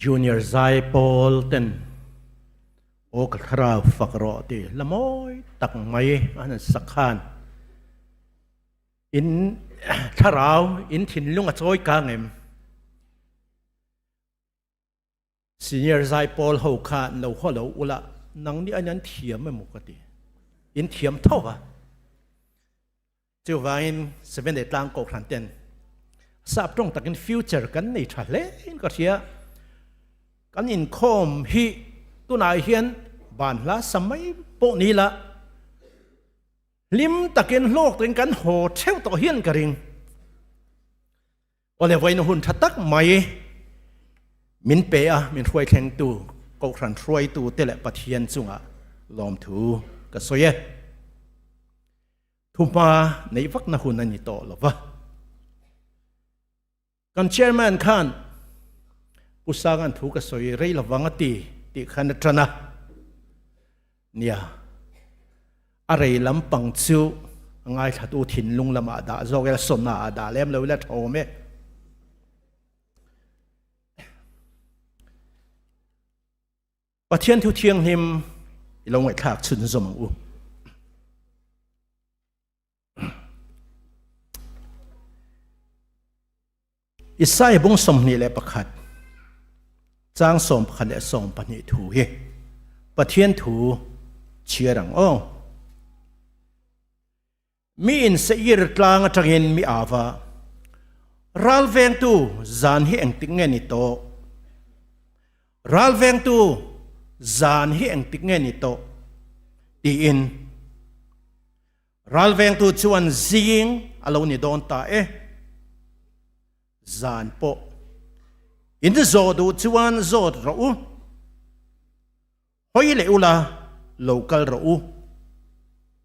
Junior zai pawl ten aw ka thlarau fak rawh ti la mawi tak mai an han sak khan in thlarau in thinlung a chawi kang em? Senior zai pawl ho kha lo haw lo ula nang ni an thiam emaw ka ti. In thiam tho va. Chuvangin Seven Day tlang kohhran ten sap tawng takin future kan nei tha hle in ka hria. Kan inkhawm hi tunah hian ban hla sa mai pawh ni la hlim takin hlawk takin kan haw theuh tawh hian ka ring. Awle vawiin hun tha tak mai min pe a, min hruai thlengtu Kohhran hruaitu te leh Pathian chungah lawmthu ka sawi e. Thuhma neih vakna hun a ni tawh lo va. Kan chairman khan Pu Sanga'n thu ka sawi rei lovang a ti tih khan a tan a. Nia, a rei lampang chu a ngaithlatu thinlung lamah a dah zawk ila, sawmna ah a dah lem lo ila tha awm e. Pathian thu thianghlim i lo ngaihthlak chhunzawm ang u. Isaiah bung 21 chang 11 leh 12 thu hi Pathian thu chhiar ang aw. Mi in Seir tlang atangin mi ava ral vengtu zan hi engtik nge ni tawh? Ral vengtu zan hi engtik nge ni tawh? tiin Ralvengtu chuan zing a lo ni dawn ta e. Zan pawh in zawh duh chuan zawt rawh u. Hawi leh ula lo kal rawh u,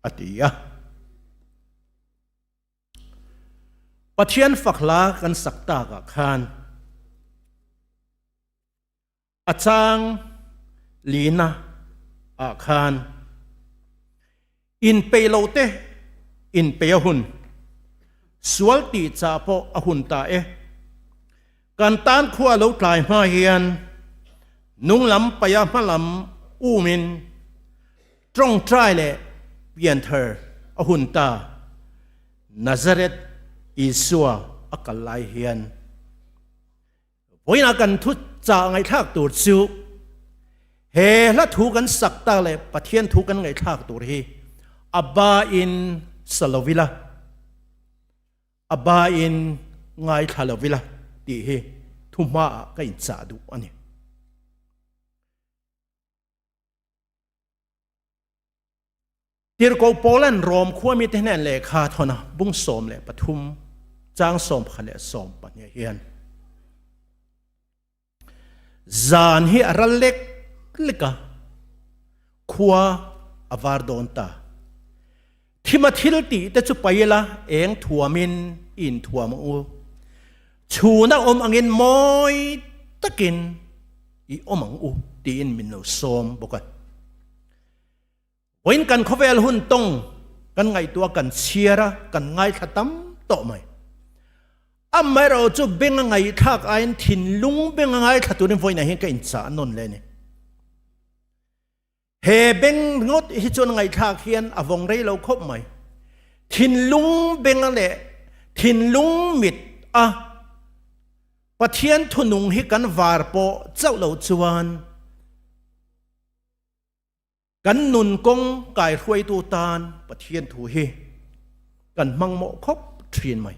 a ti a. Pathian fak hla kan sak takah khan a chang lina ah khan in peih lo te in peih a hun, sual tih chah pawh a hun ta e. Kan tan khua lo tlai hma hian nung lam paih a hma lam umin tawngtai leh pianthar a hun ta. Nazareth Isua a kal lai hian vawiinah kan thu chah ngaihthlak tur chu he hla thu kan sak tak leh Pathian thu kan ngaihthlak tur hi a ba in sa lo ila, a ba in ngaithla lo ila tih hi thu hmaah ka inchah duh a ni. Tirhkoh Paulan Rom khuamite hnen lehkha thawn a bung 13 chang 11 12 hian zan hi a ral lek lek a, khua a var dawn ta. Thima thil tih te chu pai ila eng thuamin i inthuam ang u. Chhuna awm angin mawi takin i awm ang u tiin min lo sawm bawk a. Vawiin kan khawvel hun tawng kan ngaihtuah kan chhiar a, kan ngaithla tam tawh mai. Amaherawh chu beng a ngaihthlak aiin thinlung beng a ngaithla turin vawiinah hian ka inchah nawn leh a ni. He beng ringawt hi chuan ngaihthlak hian a vawng rei lo khawp mai. Thinlung beng leh thinlung mit a Pathian thunung hi kan var pawh chauh lo chuan Kan nun kawng kaihruaitu tan Pathian thu hi kan hmangmawh khawp thin mai.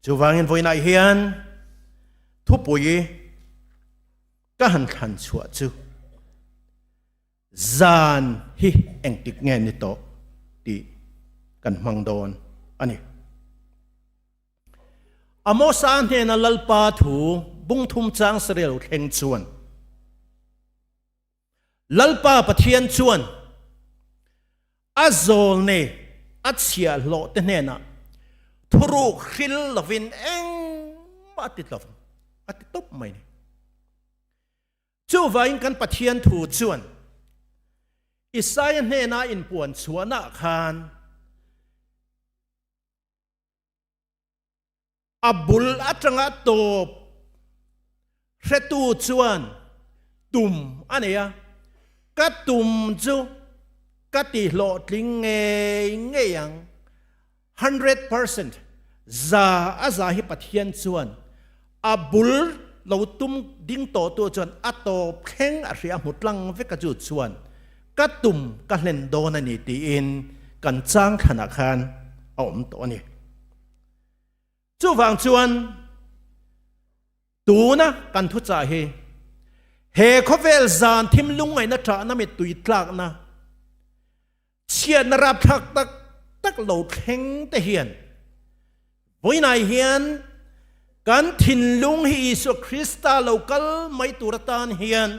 Chuvangin vawiinah hian thupui ka han thlan chhuah chu zan hi engtik nge ni tawh tih kan hmang dawn a ni. Amosa hnena Lalpa thu bungthum chang sarel thleng chuan Lalpa Pathian chuan a zawlnei a chhiahhlawhte hnenah thuruk hril lovin engmah a ti tlo vang, a ti tawp mai ni. Chuvangin kan Pathian thu chuan Isaia hnena inpuan chhuahnaah khan A bul atanga tawp hretu chuan tum a nei a, ka tum chu ka ti hlawhtling ngei ngei ang, 100% za a za hi Pathian chuan a bul lo tum ding tawhtu chuan a tawp thleng a hria hmu tlang vek a chu chuan ka tum ka hlen dawn a ni tiin kan chang thlanah khan a awm tawh a ni. Chuvang chuan tuna kan thuchah hi he khawvel zan thim lungngaihna ṭahna mittui tlakna chhiatna rapthlak tak tak lo thleng te hian vawiinah hian kan thinlung hi Isua Krista lo kal mai tur atan hian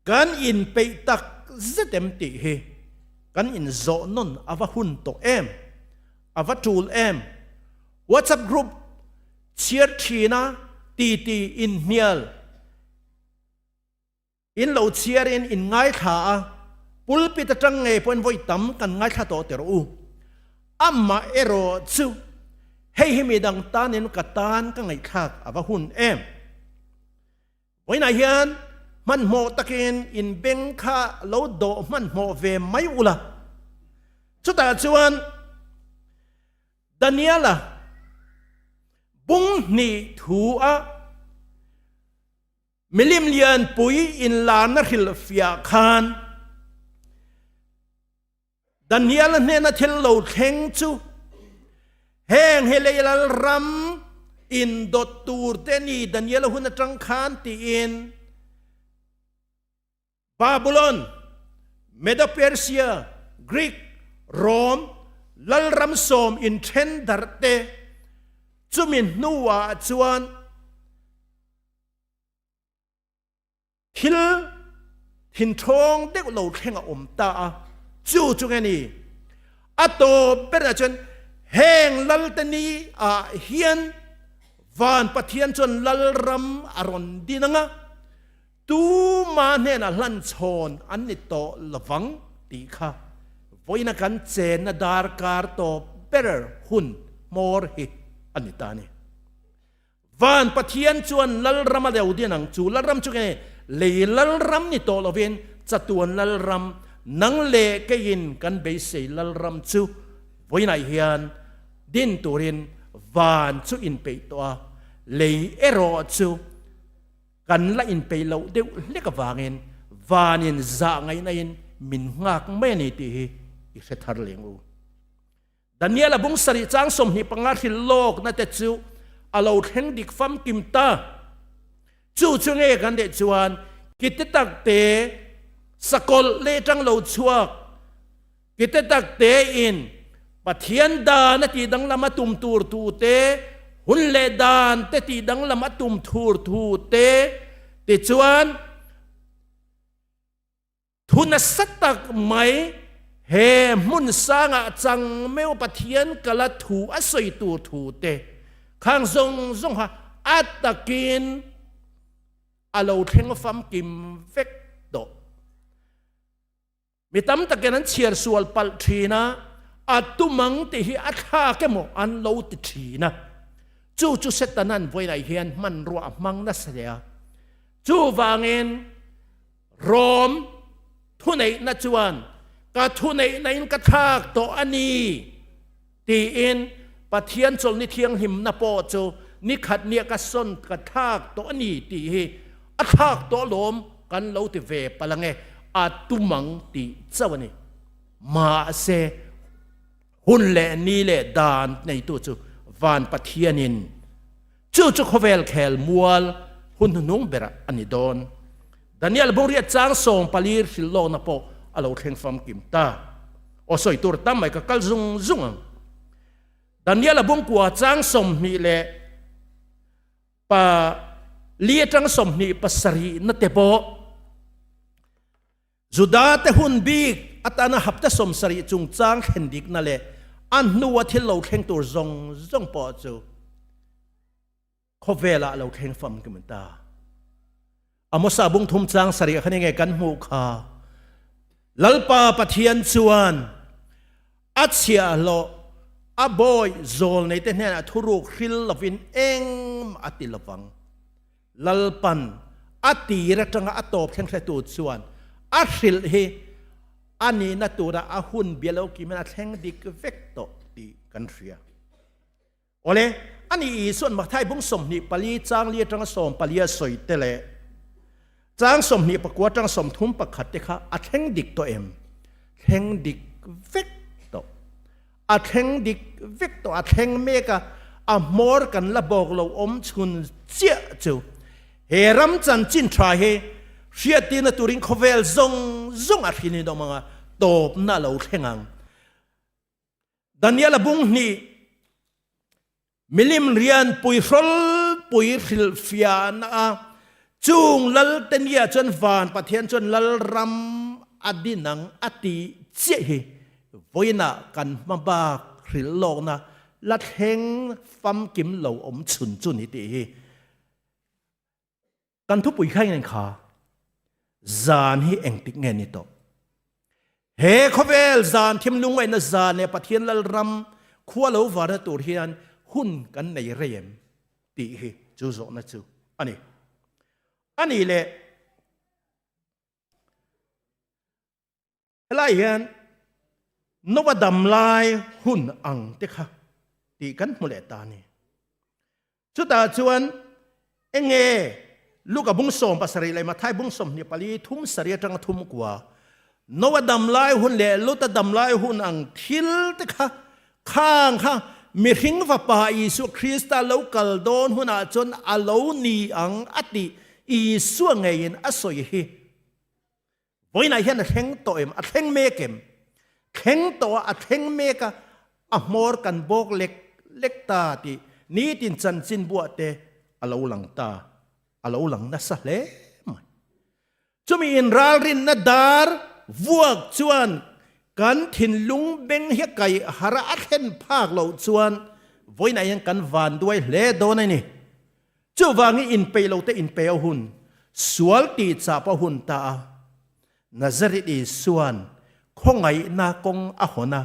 kan inpeih tak zet em tih hi kan inzawh nawn a va hun tawh em, a va tul em? WhatsApp group chhiar thina titi inhnial in lo chhiarin in ngaithla a, pulpit atang ngei pawhin vawi tam kan ngaithla tawh ti rawh u. Amah erawh chu hei hi midang tanin ka tan ka ngaihthlak a va hun em. Vawiinah hian hmanhmawh takin in beng kha lo dawh hmanhmawh ve mai ula. Chutah chuan Daniela bung hnih thu a milim lianpui inlarna hrilhfiah khan Daniel hnena thil lo thleng chu heng hi lei lal ram indawt tur te ni Daniel hun atang khan tiin Babylon, Medo-Persia, Greek, Rome lalram sawm inthen darh te chumi hnuah chuan Thil thinthawng deuh lo thleng a awm ta a, chu chu nge ni? A tawp berah chuan Heng Lalte ni ah hian Van Pathian chuan Lalram a rawn din ang a, tuma hnenah hlan chhawn an ni tawh lovang tih kha vawiina kan chenna darkar tawp ber hun hmawr hi a ni ta a ni. Van Pathian chuan Lalram a lo din ang, chu Lalram chu nge lei Lalram ni tawh lovin chatuan Lalram, nang leh keiin kan beisei Lalram chu vawiinah hian din turin van chu inpeih tawh a, lei erawh chu kan la inpeih loh deuh hlek avangin vanin zah ngaihnain min nghak mai a ni tih hi i hre thar leng u. Daniel-a bung sarih chang 25 hrilh lawkna te chu a lo thleng dik famkim ta. Chu chu nge kan deh chuan kite tak te sakawlh leh tang lo chhuak kite tak te in Pathian dan a tih danglam a tum tur thu te, hun leh dan te tih danglam a tum thur thu te, tichuan Thu nasa tak mai he hmun sangah chang meuh Pathian kala thu a sawi tur thu te khang zawng zawng kha a takin a lo thleng famkim vek tawh. Mi tam takin an chhiar sual palh thin a, a tumang tih hi a thlak emaw an lo ti thin a. Chu chu Setanan vawiinah hian hmanrua a hmang nasa hle a. Chuvangin Rom thuneihna chuan ka thuneihna in ka thlak tawh a ni tiin Pathian chawlhni thianghlimna pawh chu nikhat nia ka sawn ka thlak tawh a ni tih hi a thlak tawh alawm kan lo ti ve palh ange a tum ang tih chauh a ni. Mahse hun leh ni leh dan neitu chu van Pathianin Chu chu khawvel khel mual hun hnuhnung berah a ni dawn. Daniel Bungriat chang 14 hrilh lawkna pawh a lo thleng famkim ta. Aw sawi tur tam mai ka kal zung zung ang. Daniel-a bungkua chang 20 leh pa li atang 27 na te pawh Juda te hun bik atana hapta 70 chungchang thlen dikna leh a hnua thil lo thleng tur zawng zawng pawh chu khawvelah lo thleng famkim an ta. Amosa bung thum chang sarih khan enge kan hmuh kha? Lalpa Pathian chuan a chhiahhlawh a bawi zawl neite hnenah thuruk hril lovin engmah a ti lovang. Lalpan a tir atanga a tawp thleng hretu chuan a hrilh hi a nihna tura a hun bia lo kimin a thleng dik vek tawh tih kan hria. Awle, a ni Isua'n Mathai bung 24 chang li atanga 14 a sawi te leh chang 29 atanga 31 te kha a thleng dik tawh em? Thleng dik vek tawh. A thleng dik vek tawh, a thleng mek a, a hmawr kan la bawk lo awm chhun chiah chu. He ram chanchin tha hi hriattirna turin khawvel zawng zawng a hrin in awm ang a, tawpna a lo thleng ang. Daniel-a bung hnih milim rian pui hrawl pui hrilhfiahna a, chung Lalte nia chuan van Pathian chuan Lalram a din ang a tih chiah hi vawiinah kan hma bak hrilh lawkna la thleng famkim lo awm chhun chu ni tih hi Kan thupui kha eng kha zan hi engtik nge ni tawh? He khawvel zan thim lungngaihna zan leh Pathian Lalram khua lo varna tur hian hun kan nei rei em tih hi chu zawhna chu a ni. A nih leh Helai hian Noa dam lai hun ang te kha tih kan hmu leh ta a ni. Chutah chuan enge Luka bung 17 leh Mathai bung 24 thum sarih atanga thum kua Noa dam lai hun leh Lota dam lai hun ang thil te kha khang kha mihring fapa Isua Krista lo kal dawn hunah chuan a lo ni ang a tih Isua ngeiin a sawi hi. Vawiinah hian a thleng tawh em? A thleng mek em? Thleng tawh a, a thleng mek a, a hmawr kan bawk lek lek ta tih nitin chanchinbuah te a lo lang ta, a lo lang nasa hle mai. Chumi inralrinna dar vuak chuan Kan thinlung beng hi kai har a thlen phak loh chuan vawiinah hian kan vanduai hle dawn a ni. Chuvangin inpeih lo te inpeih a hun, sual tih chah pawh a hun ta a. Nazareth Isua'n khawngaihna kawng a hawn a,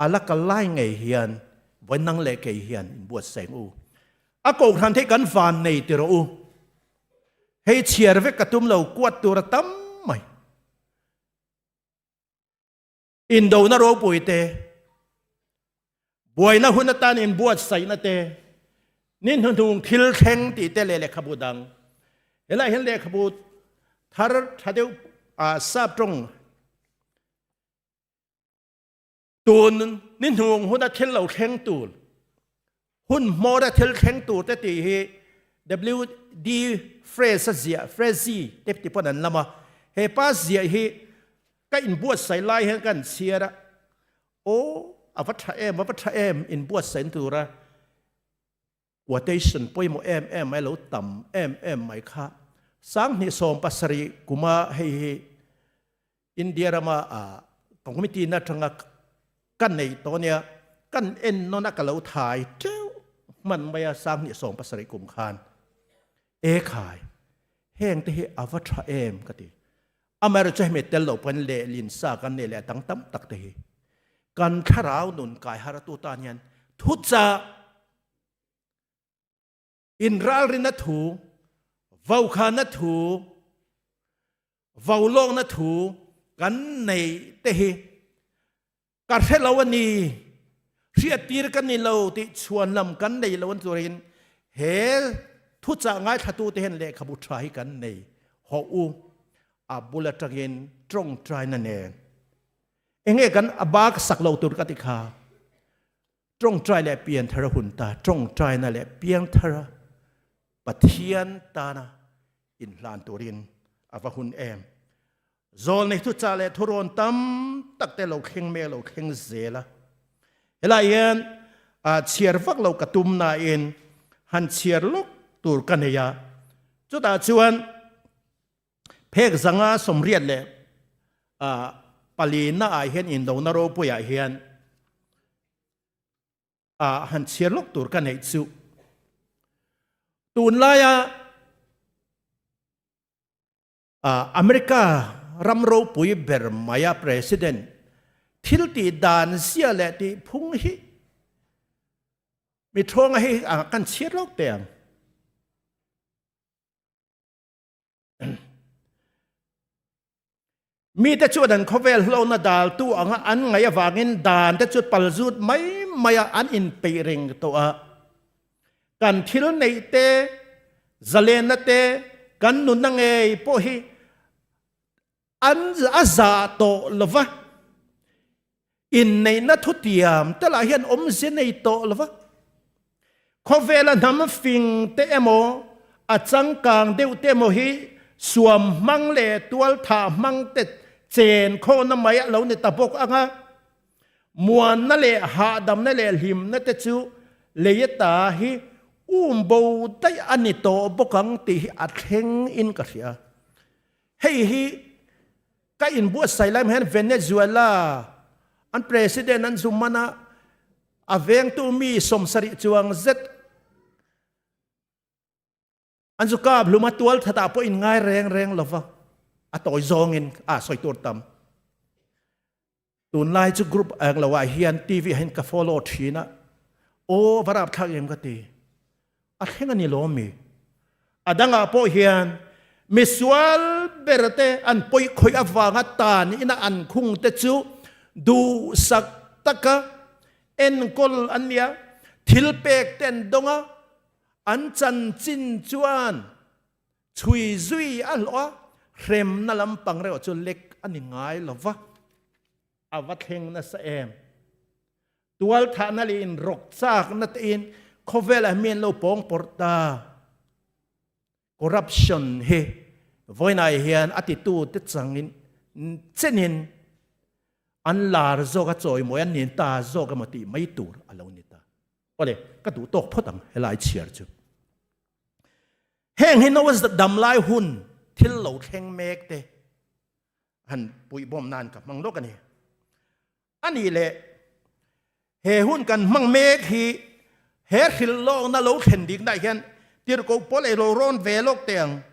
a la kal lai ngei hian vawi nang leh kei hian inbuatsaih ang u. A kohhran theih kan van nei ti rawh u. Hei chhiar vek ka tum lo, kuat tur a tam mai. Indona ropui te, buaina hun atan inbuatsaihna te, ni hnuhnung thil thleng tih te leh lehkhabu dang. Helaiah hian lehkhabu thar tha deuh sap tawng tun ni hnung huna thil lo thleng tur, hun hmawra thil thleng tur te tih hi WD Fraser ziah, Frazee te ti pawn an lam a. He pa ziah hi ka inbuatsaih lai hian ka han chhiar a, aw a va tha em, a va tha em inbuatsaihna tura quotation pawimawh em em mai lo tam em em mai kha 2017 kuma hei hi India rama committee na atanga ka nei tawh nia kan en nawn a ka lo thai teuh hman mai a 2017 kum khan e khai heng te hi a va tha em ka ti amaherawhchu chu hemi tel loh pawn lehlin sa kan nei leh a dang tam tak te hi kan thlarau nun kai har atu tan hian thuchah Inralrinna thu, vaukhana thu, vaulawkna thu kan neih te hi ka hre lo a ni, hriattir ka ni lo tih chhuanlam kan nei lo an turin he thuchah ngaithlatute hian lehkhabu tha hi kan nei. Hawh u, a bul atangin tawngtaina nen enge kan a bak sak lo tur ka ti kha. Tawngtai leh pianthar a hun ta, tawngtaina leh piangthara Pathian tana inhlan turin a va hun em. Zawlnei thuchah leh thurawn tam tak te lo thleng mek lo thleng zel a. Helai hian chhiar vak lo ka tum nain han chhiar lawk tur ka nei a. Chutah chuan Phek zanga 84 ah hian indona ropuiah hian han chhiar lawk tur ka neih chu. Tunlaia America ram ropui ber maia President thil tih dan zia leh tih phung hi mi thawnga hi kan chhiar lawk teh ang. Mite chuan an khawvel hlawhna daltu anga an ngaih avangin dan te chu palzut mai maia an inpeih reng tawh a. Kan thil neih te, zalenna te, kan nunna ngei pawh hi an a zah tawh lo va. Inneihna thutiam te lah hian awmzia nei tawh lo va. Khawvela hnam fing te emaw, a changkang deuh te emaw hi suam hmang leh tualthah hmang te chen khawhna mai a lo ni ta bawk ang a. Muanna leh hahdamna leh hlimna te chu lei ata hi um bo daih a ni tawh bawk ang tih hi a thleng in ka hria. Hei hi ka inbuatsaih lai hian Venezuela an president an zum man a, a vengtu mi 70 chuang zet an zu kap hlum a, tual thatah pawh in ngai reng reng lova, a tawi zawngin a sawi tur tam. Tunlai chu group ang lo ah hian TV ah hian ka follow thin a, aw va rapthlak em ka ti. A thleng a ni lawm mi. A dangah pawh hian misual ber te an pawi khawih avanga tan ina an khung te chu duhsak taka enkawl an nia, thil pek te an dawng a, an chanchin chuan Chhui zui a hlawh a, hremna lampang reuh chu lek a ni ngai lo va, a va thleng nasa em. Tualthahna leh inrawk chakna tein khawvelah mi an lo pawng pawrh ta. Corruption hi vawiinah hian a titute changin chenin an lar zawk a, chawimawi an nin ta zawk emaw tih mai tur a lo ni ta. Awle, ka duh tawk phawt ang helai chhiar chu. Heng hi Noah damlai hun thil lo thleng mek te han puihbawm nan ka hmang lawk a ni. A nih leh, he hun kan hmang mek hi he hrilh lawkna lo thlen diknaah hian tirhkoh pawl ei lo rawn ve lawk teh ang.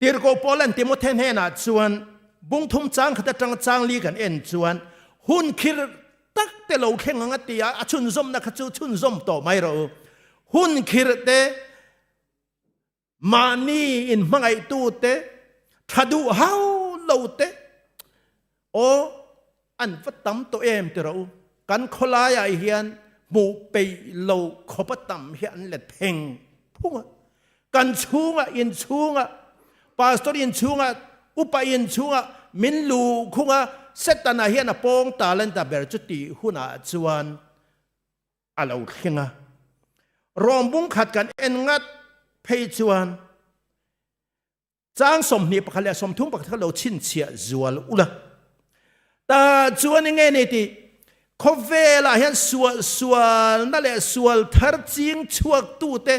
Tirhkoh Paulan Timothe hnenah chuan bungthum chang khat atanga chang li kan en chuan hun khir tak te lo thleng ang a ti a, a chhunzawmna kha chu chhunzawm tawh mai rawh u. Hun khir te, mahni inhmangaihtu te, tha duh hau lo te, aw an va tam tawh em ti rawh u. Kan khawlaiah hian hmuh peih lo khawp a tam hi an let pheng phung a. Kan chhungah, in chhungah, pastor in chhungah, upa in chhungah min luh khung a, Setana hian a pawng talent a ber chu tih hunah chuan a lo thleng a. Rawng bung khat kan en ngat phei chuan Chang 21 leh 31 kha lo chhinchhiah zual ula. Ta chuan enge ni tih khawvelah hian sual sualna leh sual thar ching chhuak tute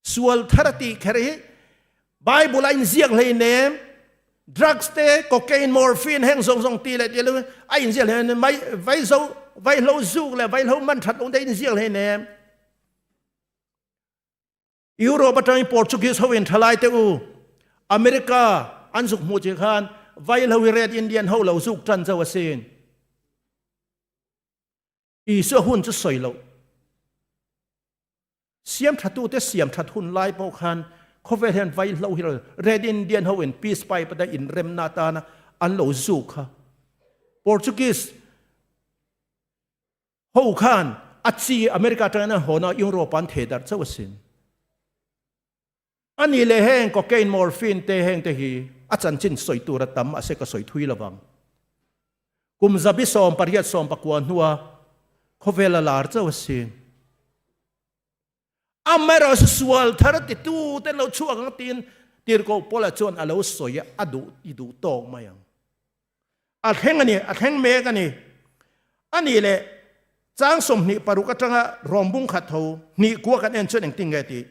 sual thar a tih kher hi Bible a inziak hleinem drugs te cocaine morphine heng zawng zawng ti leh ti lo a inziak hleinem mai vaizo vaihlo zuk leh vaihlo man that lo te inziak hleinem Europe atangin Portuguese ho in thalai te u America an zuk hmuh che khan vai ho hi Red Indian ho lo zuk tan zo asin. Isua hun chu sawi lo. Siam thatu te siam that hun lai pawh khan khawvel hian vai hlo hi Red Indian ho in peace pipe da in remna tana an lo zuk kha. Portuguese Ho khan a chi America atangin an hawn a, Europe an theh darh chauh asin. A nih leh heng cocaine, morphine te heng te hi a chanchin sawi tur a tam mahse ka sawi thui lovang. Kum zabi 18 19 hnua khawvel a lar chauh asin. Amaherawh chu sual thar titu te lo chhuak ang tiin Tirhkoh Paula chuan a lo sawi a, a duh i duh tawk mai ang. A thleng a ni, a thleng mek a ni. A nih leh chang 26 atanga rawmbung khat tho hnih kua kan en chuan engtin nge tih?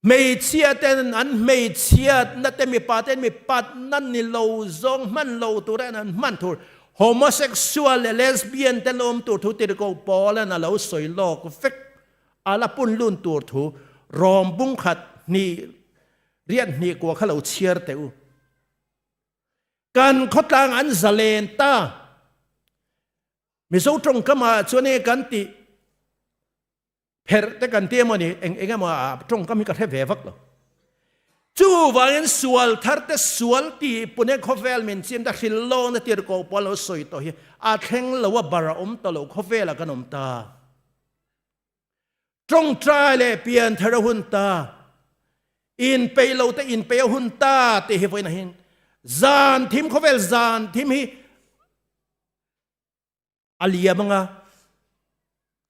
Hmeichhia ten an hmeichhiatna te mipa ten mipatna ni lo zawng hman lo tur an an hman tur homosexual leh lesbian te lawm tur thu tirhkoh Paulan a lo sawi lawk vek a la pun lun tur thu rawm bung khat hnih riat hnih kua kha lo chhiar teh u. Kan khawtlang an zalen ta. Mizo tawngkam ah chuan e kan tih Pherh te kan ti emaw ni, eng eng emaw a tawngkam hi ka hre ve vak lo. Chuvangin sual thar te sual ti pune khawvel min chim ta hril lawng na tir ko pawl lo sawi tawh hi a thleng lo a bar a awm ta lo khawvel a kan awm ta. Tawngtai leh pian thar a hun ta. In peih lo te in peih a hun ta tih hi vawiin ah hin zan thim khawvel zan thim hi A liam anga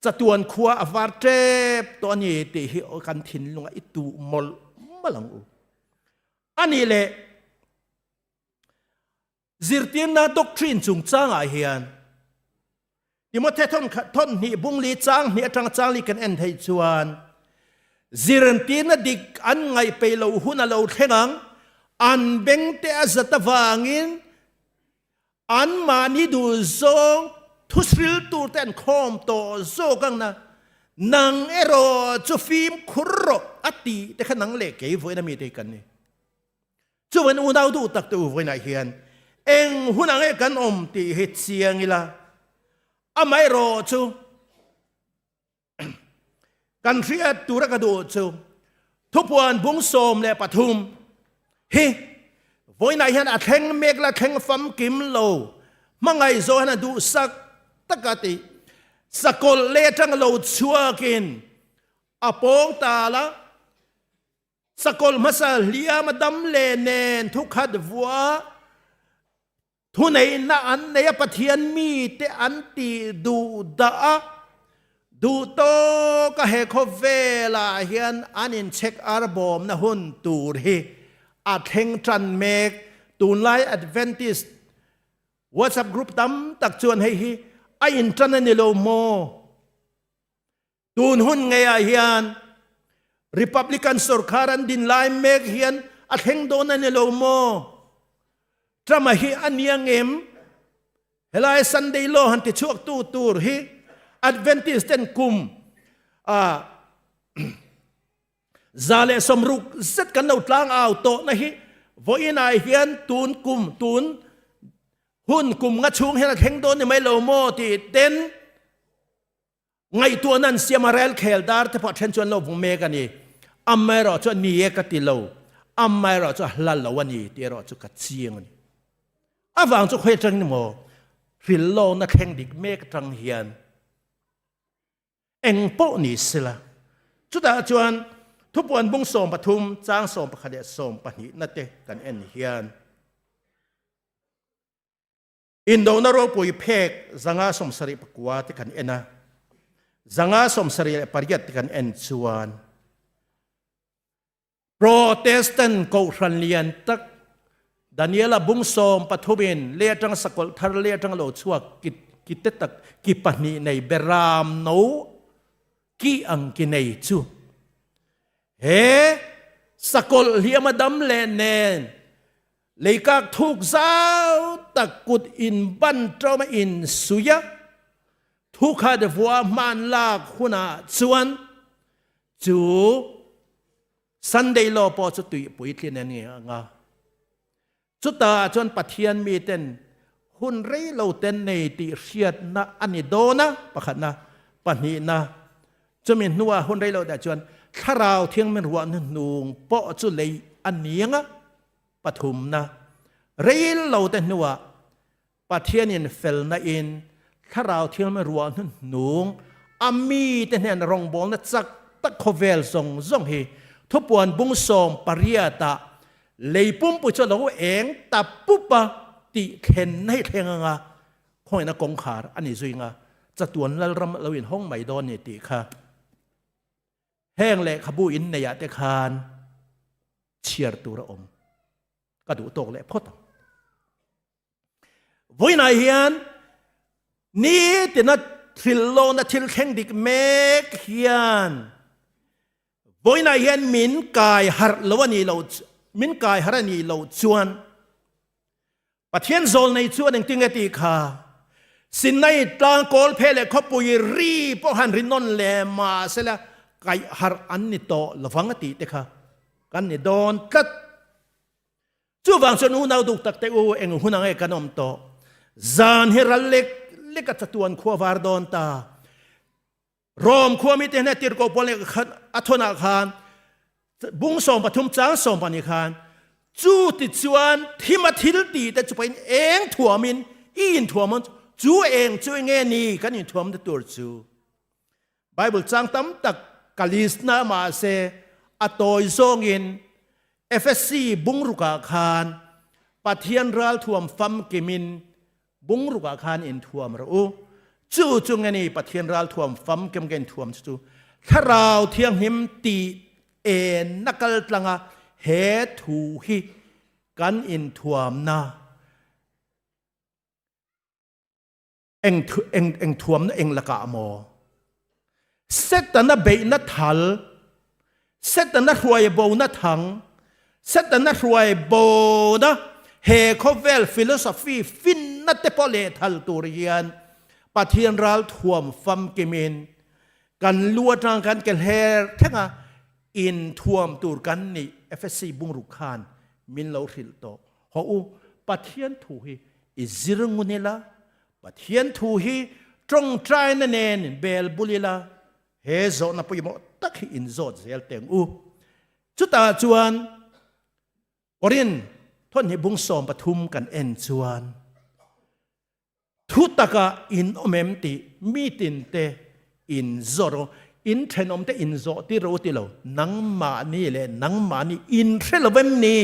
chatuan khua a var tep tawh a ni tih hi kan thinlungah i tuh mawlh mawlh ang u. A nih leh zirtirna doctrine chungchangah hian Timothy thawn hnih bung li chang hnih atanga chang li kan en theih chuan zirtirna dik an ngaih peih loh hun a lo thleng ang, an bengte a zat avangin Anmahni duh zawng thusril turte an khawm tawh zawk ang na, nang erawh chu fimkhur rawh a tih te kha nang leh kei vawiin ami te hi kan ni. Chuan unau duh tak te u vawiinah hian eng hun ang e kan awm tih hi chiang ila, amaherawh chu Kan hriat tura ka duh chu thupuan bung 13 hi vawiinah hian a thleng mek la thleng famkim lo hmangaih zawh hian a duhsak taka tih sakawlh leh atanga lo chhuakin a pawng tal a, sakawlh hmasa hliam a dam leh nen thukhat vuah Thuneihna an nei a, Pathian mite an tih duh dah a, duh tawk a he khawvelah hian an inchhek arbawmna hun tur hi a thleng tan mek. Tunlai Adventist WhatsApp group tam tak chuan hei hi a intan a ni lo maw? Tun hun ngeiah hian Republican sorkar an din lai mek hian a thleng dawn a ni lo maw? Trump-a hi a nia ngem? Helai Sunday Law han ti chhuak tu tur hi Adventist ten kum a 160 zet kan lo tlang au tawh na hi vawiin ah hian tun kum tun hun kum nga chhung hian a thleng dawn ni mai lo maw tih ten Ngaihtuahna an siam a, rel khel dar te pawh a then chu an lo vung mek a ni. Amaherawh chu a ni e ka ti lo, amaherawh chu a hla lo a ni tih erawh chu ka chiang a ni. Avang chu khawi atang ni maw hrilhlawkna thleng dik mek atang hian eng pawh ni sela. Chutah chuan thupuan bung 13 chang 11 leh 12 na te kan en hian Indona ropui phek 574 te kan en a, 578 te kan en chuan Protestant kohhran lian tak Daniela bung 13 in lei atang sakawlh thar lei atang lo chhuak ki ki te tak ki pahnih nei beram no ki ang ki nei chu he sakawlh hliam a dam leh nen Leikak thuk zau tak kut in ban ṭawm a in suih a, thukhat vua hman lak hunah chuan chu Sunday law pawh chu tui puitlin a ni ang a. Chutah chuan Pathian miten hun rei lo ten nei tih hriatna a ni dawn a, pakhatna, pahnihna, chumi hnuah hun rei lo tah chuan Thlarau Thianghlim ruahna hnung pawh chu lei a ni ang a, Pathumna, Rei lo te hnuah Pathianin felna in Thlarau Thianghlim ruah hnuhnung a mite hnen rawngbawlna chak tak khawvel zawng zawng hi thupuan bung 18 ah lei pumpui chu a lo eng ta pup a tih thlenna hi thleng anga khawngaihna kawngkhar a ni zui nga chatuan Lalram a lo inhawng mai dawn ni tih kha heng lehkhabu inneiah te khan chhiar tur a awm ka duh tawk leh phawt ang. Vawiinah hian nitina thil lawna thil thleng dik mek hian vawiinah hian min kai harh lo a nih loh min kai harh a nih loh chuan Pathian zawl nei chuan engtin nge tih kha Sinai tlang kawl phe leh khawpui ri pawh han ri nawn leh mahsela kaih harh an ni tawh lovang a tih te kha kan ni dawn tlat. Chuvang chuan unau duk tak te u eng hun ang e kan awm tawh. Zan hi ral lek lek a chatuan khua var dawn ta. Rom khua mite hian a tirhkoh pawl leh a thawnah khan bung 13 chang 12 khan chu ti chuan thima thil ti te chu pahin eng thuamin i inthuam chu eng chu nge ni kan inthuam na tur chu Bible chang tam tak ka list na mahse a tawi zawngin FSC bung rukah khan Pathian ralthuam famkimin Bung rukah khan inthuam rawh u. Chu chu nge ni Pathian ralthuam famkim ka inthuam chu chu Thlarau Thianghlim tih en na kal tlanga he thu hi kan inthuamna eng eng eng thuamna eng lakah maw? Setana beihna thal, Setana hruai bona thang, Setana hruai bona he khawvel philosophy finna te pawh lehthal tur hian Pathian ral thuam famkimin kan lu atang kan ke hler thleng a, inthuam tur kan nih Efesi bungruk khan min lo hrilh tawh. Haw u, Pathian thu hi i zir ngun ila, Pathian thu hi tawngtaina nen bel bul ila, he zawhna pawimawh tak hi inzawt zel teng u. Chutah chuan Korin thawnhnih bung 13 kan en chuan thu taka in awm em tih mi tinte inzawt rawh, in thenawmte inzawh tir rawh u ti lo, nangmahni leh nangmahni in hre lo em ni,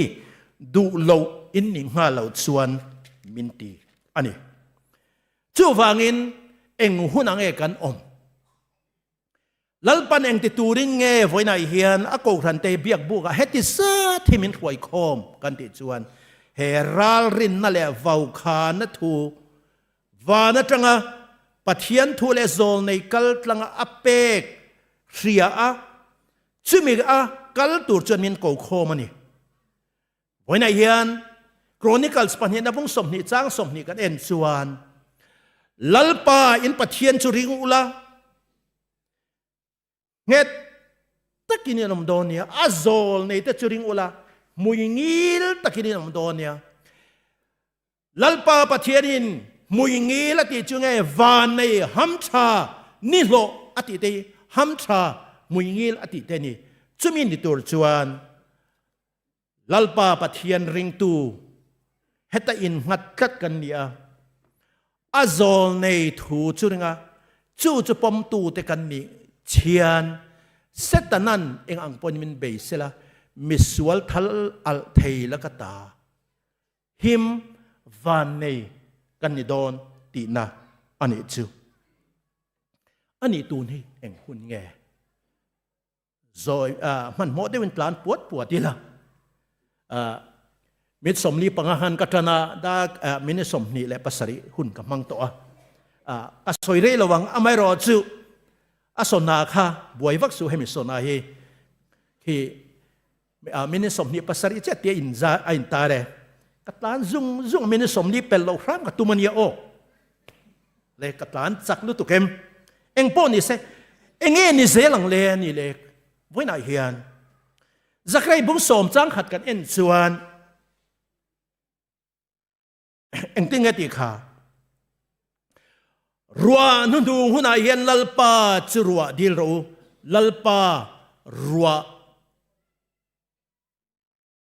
duh loh in nih nghal loh chuan min ti. a ni. Chuvangin eng hun ang nge kan awm? Lalpan eng ti turin nge vawiinah hian a kohhrante biak bukah heti zat hi min hruai khawm kan tih chuan he ralrinna leh vaukhana thu van atanga Pathian thu leh zawlnei kal tlanga a pek hria a, chumi a kal tur chuan min ko khawm a ni. Vawiinah hian. Chronicles pahnihna bung 20 chang 20 kan en chuan Lalpa in Pathian chu ring ula nghet takin in awm dawn nia a zawl nei te chu ring ula hmui ngil takin in awm dawn nia Lalpa Pathianin hmui ngil a tih chu nge van nei ham tha ni hlawh a tih te hi ham tha hmui ngil a tih te ni. Chumi ni tur chuan Lalpa Pathian ringtu heta in nghat tlat kan ni a, a zawl nei thu chu ringa chu chu pawmtu te kan nih chian Setanan eng ang pawhin min bei sela misual thal alh thei la ka ta. Him vannei kan ni dawn tihna a nih chu. A nih tun hi eng hun nge? Zawi hmanhmawh deuhin tlan puat puat ila. Min 45 han ka tan a, dak minute 27 hun ka hmang tawh a. Ka sawi rei lo ang, amaherawhchu a sawna kha buai vak suh hemi sawna hi khi Minute 27 chiah tia in za a in tar e. Ka tlan zung zung minute 40 pel loh hram ka tum ania aw. Le ka tlan chak lutuk em. Eng pawh ni se enge ni zel ang le ani le vawiinah hian Zakrei bung sawm chang khat kan en chuan Engtin nge tih kha? Ruah hnuhnung hunah hian Lalpa chu ruah dil rawh u. Lalpa ruah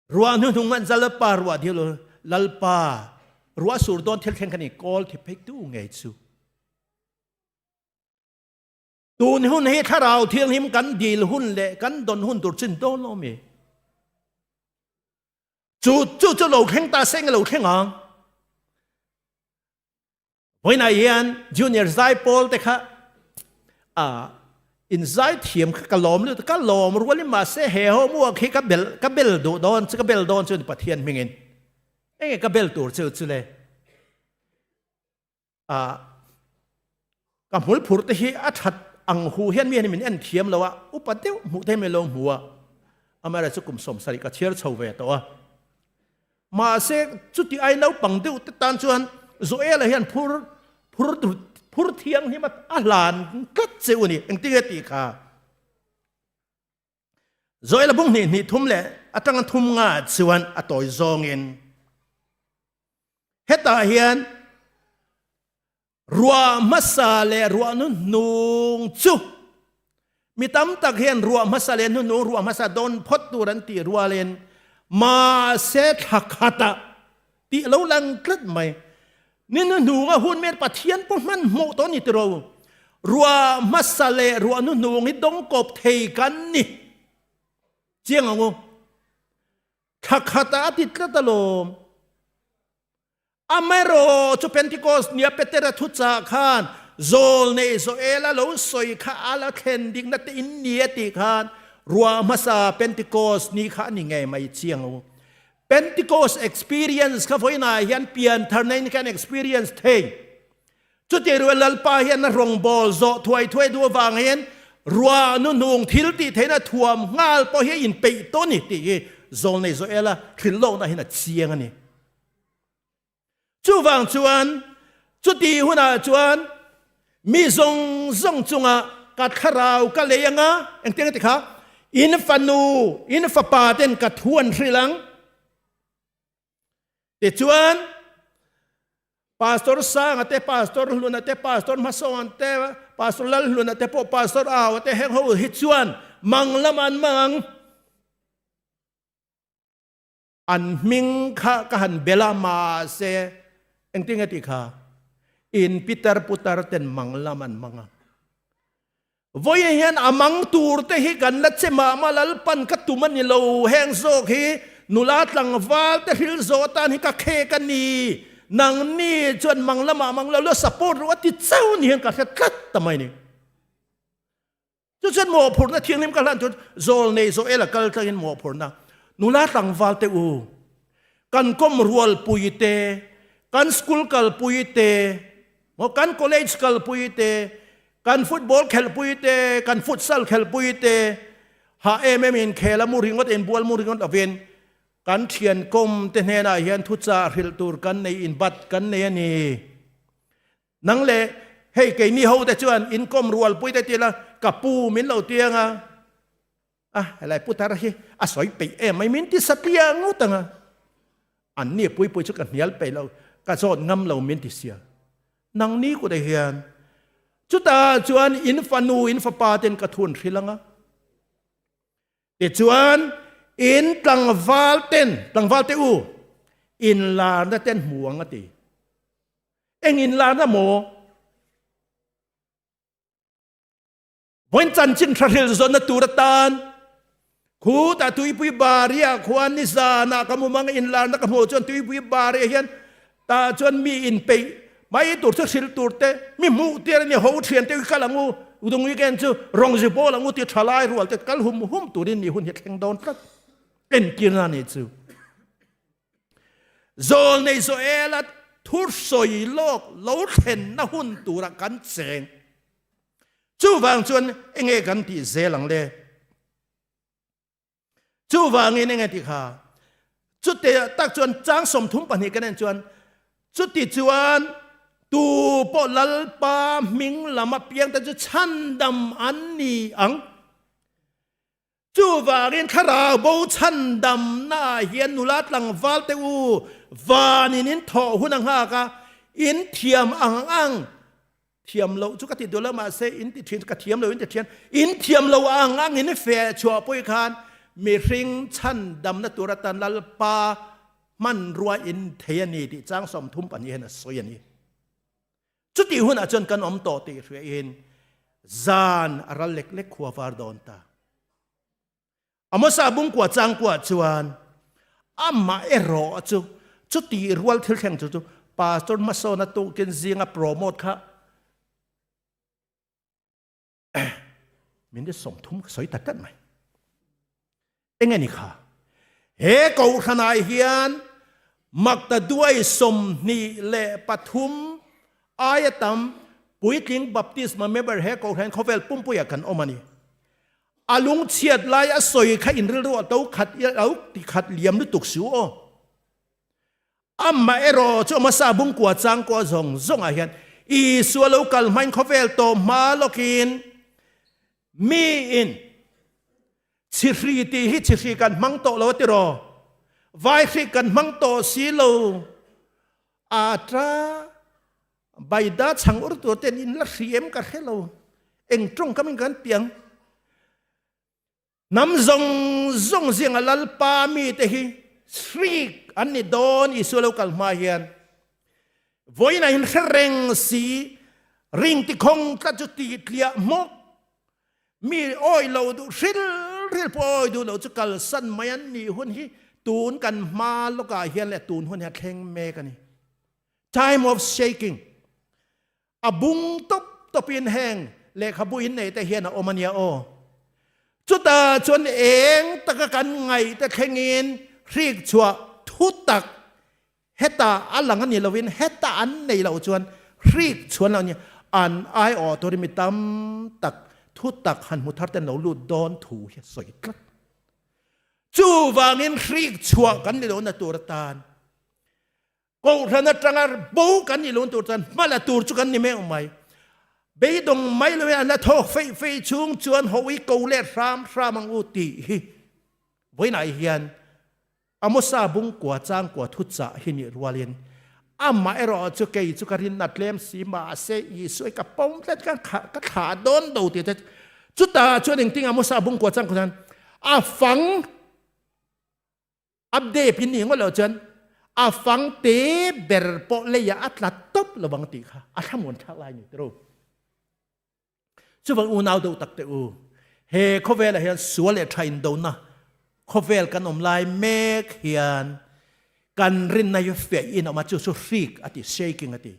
ruah hnuhnung an Lalpa ruah dil u. Lalpa ruah sur dawn thil thleng kha ni kawl thi phei tu ngei chu. Tun hun hi thlarau thianghlim kan dil hun leh kan don hun tur chin dawn lo mi. Chu chu chu lo thleng ta se nge lo thleng ang. Vawiinah hian junior zai pawl te kha a in zai thiam kha ka lawm lut ka lawm rualin mahse he homework hi ka bel ka bel duh dawn chu ka bel dawn chu Pathian hmingin enge ka bel tur chu chu le a ka hmul phur te hi a that ang hu hian mi hian min en thiam lo a upa deuh hmuh te mi lo hmu a amara chu kum 70 ka chhiar chho ve tawh a mahse chuti ai naupang deuh te tan chuan Joela hian phur phur phur thianghlim a hlan tlat che u ni engtinge tih kha Joela bung hnih hnih thum leh atanga thum nga chuan a tawi zawngin Hetah hian ruah hmasa leh ruah hnuhnung chu mi tam tak hian ruah hmasa leh hnuhnung ruah hmasa dawn phawt tur an tih rualin mahse thla khatah tih lo lang tlat mai. Ni hnuhnunga hun men Pathian pawh hmanhmawh tawh a ni tiro. Ruah hmasa leh ruah hnuhnung hi dawngkawp thei kan ni chiang ang u. Thla khatah a ti tlat alawm. Amaherawh chu Pentecost nia Petera thuchah khan Zawlnei Joela lo sawi kha a la thlen dikna te in ni a tih khan ruah hmasa Pentecost ni kha a ni ngei mai chiang u. Pentecost experience kha vawiinah hian piantharna in kan experience thei. Chutih rual Lalpa hian a rawngbâwl zawh thuai thuai duh avang hian ruah hnuhnung thil tih theihna thuam nghal pawh hi a inpeih tawh a ni tih hi Zawlnei Joela hrilhlawkna hian a chiang a ni. Chuvang chuan chutih hunah chuan mi zawng zawng chungah ka thlarau ka lei anga, engtiang a ti kha, in fanu, in fapa ten ka thu an hrilh ang. Tichuan, Pastor Sanga te, Pastor Hluna te, Pastor Hmasawn te, Pastor Lalhluna te pawh Pastor Aua te heng ho hi chuan mang lam an mang ang. An hming kha ka han bel a mahse engtin nge tih kha in pitar putar ten mang lam an mang ang. Vawiin hian a mang tur te hi kan la che mah mah Lalpan ka tum a ni lo, heng zawk hi nula tlangval te hril zawh atan hi ka khek a ni, nangni chuan mang lamah mang lo lo support rawh a ti chauh ni hian ka hre tlat ta mai ni. Chu chuan mawhphurhna thianghlim ka hlan chu Zawlnei Joel a kal tlangin mawhphurhna nula tlangval te u, kan kawm rualpui te, kan school kalpui te, Maw kan college kalpui te, kan football khelhpui te, kan futsal khelhpui te, hah em em in khel a mu ringawt in bual mu ringawt lovin. Kan thian kawm te hnenah hian thuchah hrilh tur kan nei in bat kan nei a ni. Nang leh hei keini ho te chuan inkawm rualpui te tila ka pu min lo tiang a, a helai putar hi a sawi peih em mai min ti satliah ngut ang a, an ni puipui chu ka hnial peih lo, ka zawt ngam lo min ti sia. Nang ni kutah hian chutah chuan in fanu in fapa ten ka thun hrilh ang a. Tichuan, in tlangval ten, tlangval te u, inlarna ten hmu ang a ti. Eng inlarna maw? Vawiin chanchin tha hril zawnna tur atan khutah tuipui baria khuan nizanah ka mumang inlarna ka hmuh chuan tuipui baria hian tah chuan mi inpeih mai tur chu hrilh tur te mi hmuh tir a ni ho thian te kal ang u dung weekend chu rawng zi bawl ang u ti thalai rual te kal hum hum turin ni hun hi thleng dawn tlat entirna ni chu zawl nei Joela thur sawi lawk lo thlenna hun tura kan cheng chuvang chuan enge kan tih zel ang le Chuvangin enge ti kha? Chute tak chuan chang 32 kan en chuan chuti chuan tu pawh Lalpa hming lam apiang te chu chhandam an ni ang. Chuvangin thlarau bo chhandamna ah hian nula tlangval te u vanin in thawh hun a nghak a, in thiam ang ang Thiam loh chu ka ti duh lo mahse in ti thin ka thiam lo in ti thian in thiam lo ang ang in fe chhuah pawh khan mihring chhan damna tur atan Lalpa hmanrua in thei a ni tih chang 32 hian a sawi a ni. Chutih hunah chuan kan awm tawh tih hria in zan a ral lek lek khua var dawn ta. Amosa bungkua changkua chuan amah erawh chu chuti rual thil thleng chu chu pastor hmasawna tukin zinga promote kha minute 30 ka sawi ta tlat mai. Enge ni kha? He kohhranah hian maktaduai 23 aia tam puitling baptisma member he kohhran khawvel pumpuiah kan awm a ni. A lungchhiat lai a sawi kha in rilru a to khat lo ti khat liam lutuk su aw. Amah erawh chu hmasa bungkua changkua zawng zawngah hian Isua lo kal hmain khawvel tawh hma lawkin miin chihri tih hi chihri kan hmang tawh lo a tiraw? Vaihri kan hmang tawh si lo a ta Baida chhang ur tur ten in la hri em ka hre lo. Eng tawngkam in kan piang. Hnam zawng zawng zinga Lalpa mi te hi hrik an ni dawn Isua lo kal hma hian. Vawiin ah hin hre reng si ring ti khawng tlat chu ti tliah hmawk. Mi awi lo duh hril hril pawh awi duh lo chu kalsan mai an nih hun hi tun kan hma lawkah hian leh tun hun hi a thleng mek a ni. Time of shaking. A bung tawp tawpin heng lehkhabu in nei te hian a awm a nia aw. Chutah chuan eng taka kan ngaih te thlengin hrik chhuah thu tak heta a lang a ni loin heta an nei loh chuan hrik chhuan lo a ni. An aiawh turin mi tam tak thu tak han hmu thar ten lo lut dawn thu hi a sawi tlat. Chuvangin hrik chhuah kan ni lohna tur atan Kohhran atanga bo kan nih lun tur chuan hma la tur chu kan ni meuh mai. Beidawng mai lo in an la thawk feih feih chhung chuan hawi ko let hram hram ang u tih hi vawiinah hian Amosa bungkua changkua thuchah hi nih rualin amah erawh chu kei chu ka rinna tlem si mahse Isua hi ka pawm tlat ka ka thlah dawn lo tih te chutah chuan engtin Amosa bungkua changkua chuan a fang Update in nih ngawt loh chuan a fang te ber pawh leiah a tla tawp lo ang tih kha a thlamuan thlak lai ni tiro. Chuvang unau deuh tak te u, he khawvelah hian sual leh tha indona khawvel kan awm lai mek hian kan rinna hi fiah in a awm a, chu chu hrik a ti, shaking a ti,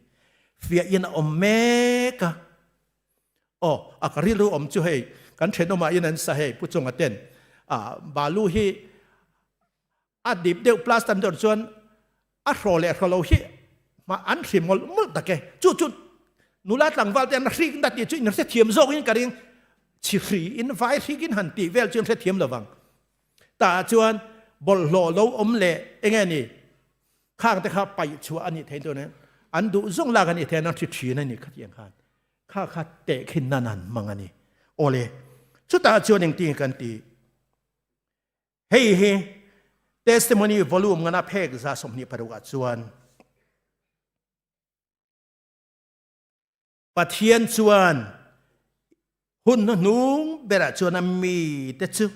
fiah in a awm mek a. Aw, a ka rilru awm chu hei, kan thenawmah in an sa hei, Pu Chunga ten ah balu hi a dip deuh plaster deuh chuan a hraw leh hraw lo hi mah an hri mawlh mawlh tak e. Chu chu nula tlangval te an hrik na tih chu in hrethiam zawk in ka ring, chhi hri in vai hrik in han tih vel chu in hrethiam lovang. Tah chuan. bawlhhlawh lo awm leh enge ni khang te kha paih chhuah a nih theih dawn an duh zawng lak a nih theih an hri thin a ni khatiang khan kha kha tehkhin nan an hmang a ni. Awle, chutah chuan engtin kan ti? Hei hi Testimony volume ngana phek 26 ah chuan Pathian chuan hun hnuhnung berah chuan a mite chu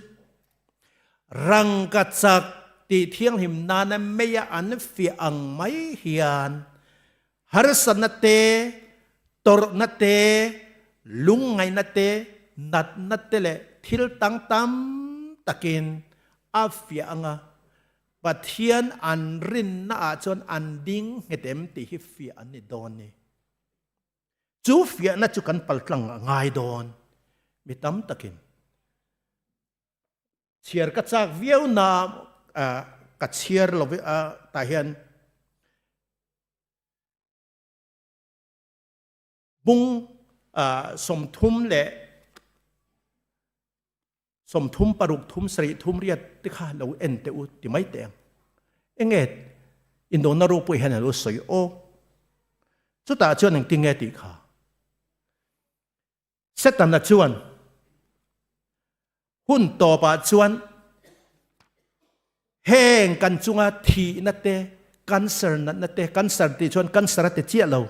rangkachak tih thianghlim nana meia an fiah ang mai hian harsatna te, tawrhna te, lungngaihna te, natna te leh thil tang tam takin a fiah anga Pathian an rinna ah chuan an ding nghet em tih hi fiah an ni dawn ni. Chu fiahna chu kan paltlang a ngai dawn. Mi tam takin chhiar ka chak viau na ka chhiar lo tah hian bung 36 30 thum sarih thum riat te kha lo en teh u ti mai teh ang. Enge indona ropui hian a lo sawi aw. Chutah chuan engtin nge tih kha. Setana chuan hun tawpah chuan heng kan chunga thihna te, cancer natna te, cancer tih chuan cancer a ti chiah lo,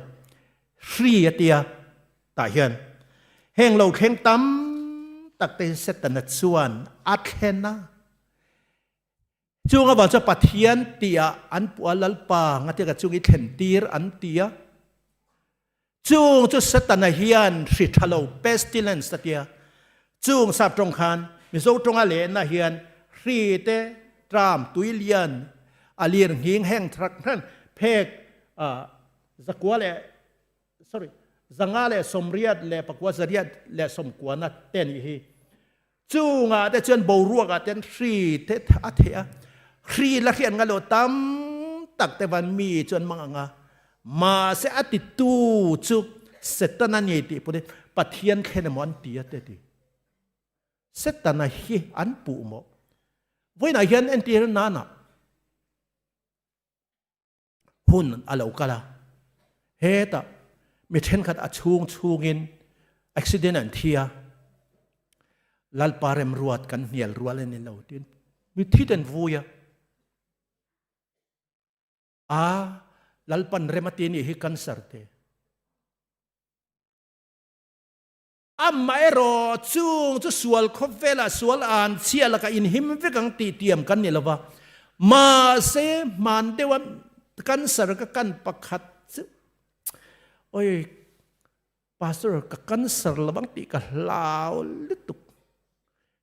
hri a tia tah hian heng lo thleng tam tak te hi Setana chuan a thlen a. Chung avang chuan Pathian tihah an puh a, Lalpa ngatia ka chung i thlen tir an ti a. Chung chu Setana hian hri tha lo, pestilence, a tia. Chung sap tawng khan Mizo tawnga lehna hian hri te, tram, tuilian, a lir nghing heng thrak hran phek zakua leh sorry 584 190 te nih hi. Chungah te chuan boruakah ten hri te a theh a, hri la hriat ngai lo tam tak te van mi chuan mang ang a, mahse a titu chu Setana ni tih pawhin Pathian thlen emaw an ti a te ti. Setana hi an puh maw? Vawiinah hian entir nana hun a lo kal a, hetah mi thenkhat a chhung chhungin accident an thi a, Lalpa remruat kan hnial rual a ni lo tiin mi thi ten vui a, a Lalpan rem a ti nih hi cancer te. Amaherawh chung chu sual khawvelah sual an chhia lakah inhim vek ang tih tiam kan ni lova, mahse hman deuha cancer ka kan pakhat chu oi pastor ka cancer lovang tih ka hlau lutuk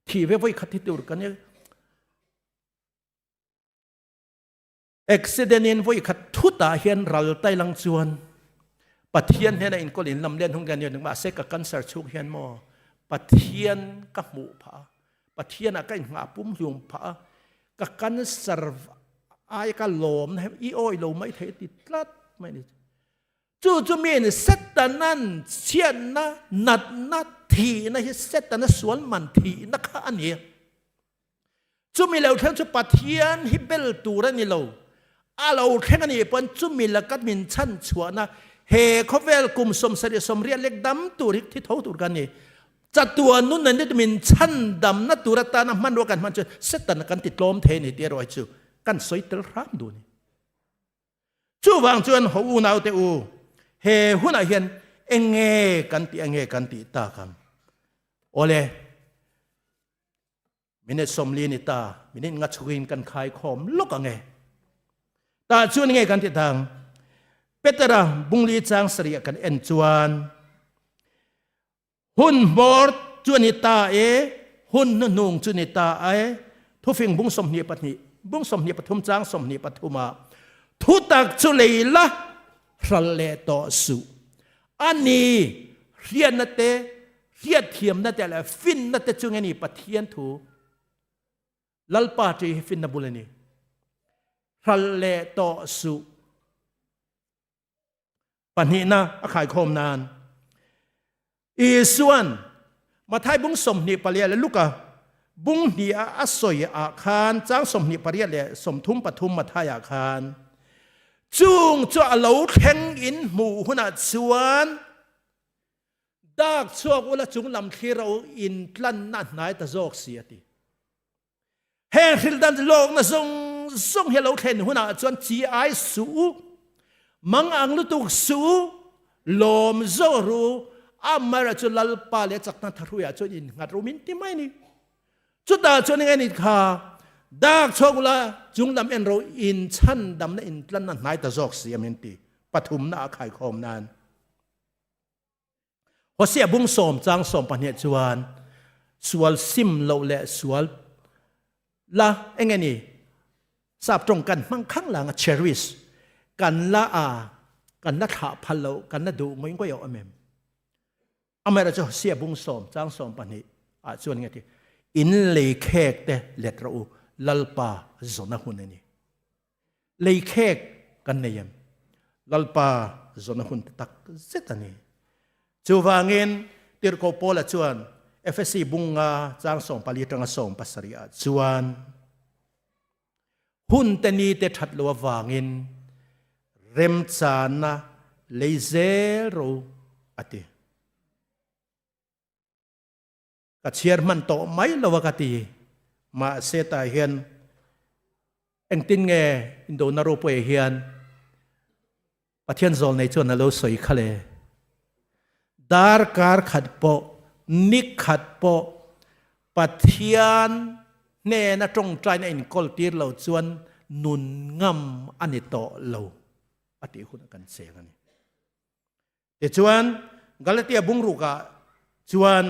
thih ve vawi khat hi tur ka nia. Accident in voi khat thut ah hian ral tai lang chuan Pathian hnena inkawl in lam len hung lian lian mahse ka cancer chhung hian maw Pathian ka hmuh phah a Pathian ah ka in nghah pum hlum phah a ka cancer ai ka lawm na i awi lo mai thei ti tlat mai ni chu chu mi in Satanan chhiatna natna thihna hi Setana sual man thihna kha a ni. Chumi lo thleng chu Pathian hi bel tur a ni lo. A lo thleng a nih pawn chumi laka min chhan chhuahna he khawvel kum 78 lek dam tur hi thi tho tur kan ni. Chatuan nun an ni min chhan damna tur atana hmanrua kan hman chuan Satan kan ti tlawm thei a ni tih erawh hi chu kan sawi tel hram duh a ni. Chuvang chuan ho unaute u, he hunah hian enge kan tih enge kan tih tak ang? Awle, minute 40 ni ta, minute nga chhukin kan khai khawm lawk ang e. Tah chuan nge kan ti tang? Petera bungli chang sarih kan en chuan Hun hmawr chu a ni ta e, hun hnuhnung chu ni ta e, Thufing bung 22, bung 23 chang 23 ah, Thutak chu lei la, hral leh tawh suh. A ni, hriatna te, hriatthiamna te leh finna te chu nge ni Pathian thu? Lalpa ṭi hi finna bul a ni. Hral leh tawh suh. Pahnihna a khaikhawm nan Isuan Mathai bung 24 leh Luka Bung hnih a a sawi ah khan chang 28 leh 33 Matthai ah khan chung chu a lo thleng in hmuh hunah chuan dak chhuak ula chung lam thlir ro in tlanna hnai ta zawk si a ti. Heng hril dan lawkna zawng zawng hi a lo thlen hunah chuan chi ai suh u, mang ang lutuk suh u, lawm zawk ru, amaherawh chu Lalpa leh chakna thahrui ah chuan innghat ru min ti mai ni. Chutah chuan eng ni kha dak chhuak ula chunglam en ro in chhandamna in tlanna hnai ta zawk si a min ti pathumna a khaikhawm nan. Hosea bung sawm chang 12 chuan sual sim loh leh sual la enge ni sap tawng kan hmang khang lang a cherish kan la a kan la thlah phal lo kan la duh ngawih ngawih awm em amaherawhchu Hosea bung sawm chang 12 ah chuan nge ti in lei khek te let rawh u Lalpa zawna hun ani. Lei khek kan nei em? Lalpa zawhna hun te tak zet a ni. Chuvangin Tirhkoh Paula chuan Efesi bunga chang 14 atanga 17 ah chuan hun te ni te that lo avangin remchana lei zel ro a ti. Ka chhiar hman tawh mai lo a ka ti. Mahse tah hian engtin nge indona ropui hian Pathian zawl nei chuan a lo sawi kha le. Darkar khat pawh, ni khat pawh Pathian hnena tawngtaina inkawl tir lo chuan nun ngam a ni tawh lo a tih hun a kan cheng a ni. Tichuan Galatia bungrukah chuan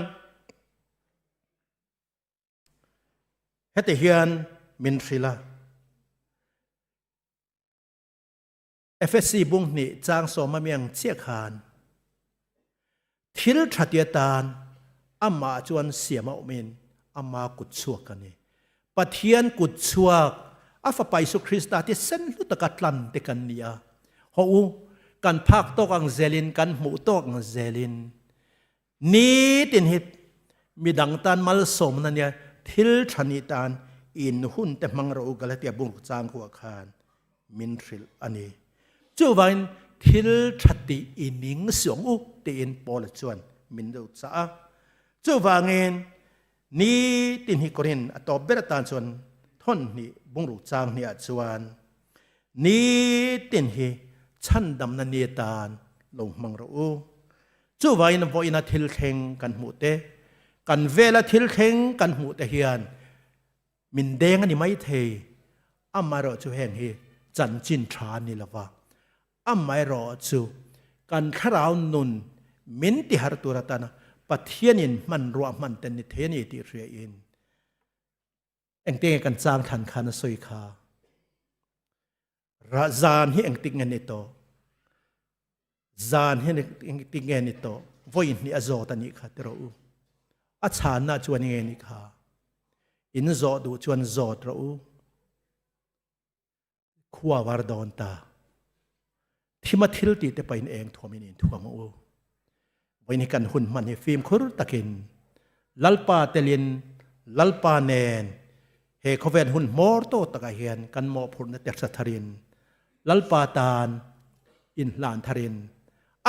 heti hian min hrilh a. Efesi bung hnih chang sawma miang chiah khan thil tha tia tan amah chuan siam a awmin ama kut chhuak a ni. Pathian kut chhuak a Fapa Isu Krista ti sen hlu taka tlan te kan ni a. Hawh u, kan phak tawk ang zelin, kan hmuh tawk ang zelin nitin hi midang tan malsawmna nia thil tha ni tan in hun te hmang rawh u Galatia bung chang khuah khan min hrilh a ni. Chuvangin thil tha tih i ning siang u tiin Paula chuan min lo chah a. Chuvangin Ni tin hi Korin a tawp ber atan chuan thawn hnih bungruk chang hnih ah chuan ni tin hi chhandamna ni atan lo hmang rawh u. Chuvangin vawiina thil thleng kan hmuh te, kan vela thil thleng kan hmuh te hian min deng a ni mai thei. Amaherawhchu heng hi chanchin tha a ni lova, Amaherawhchu, kan thlarau nun min tihar tur atana Pathianin hmanrua hman ten ni thei a ni tih hriain engtin nge kan chang thlan khan a sawi kha. Zan hi engtik nge ni tawh? Zan hi engtik nge ni tawh? Vawi hnih a zawt a nih kha ti rawh u. A chhanna chuan nge ni kha? In zawh duh chuan zawt rawh u. Khua var dawn ta. Thima thil ti te pain eng thuam in in thuam u. Voin hi kan hun hman hi fimkhur takin Lalpa telin Lalpa nen he khawvel hun hmawr to takah hian kan mawhphurhna te hre tharin Lalpa tan in hlan tharin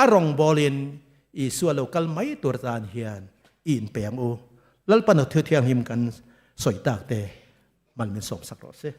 a rawngbawlin Isua lo kal mai tur tan hian i inpe ang u. Lalpa nu thu thianghlim kan sawi tak te mal min sawm sak rawh se.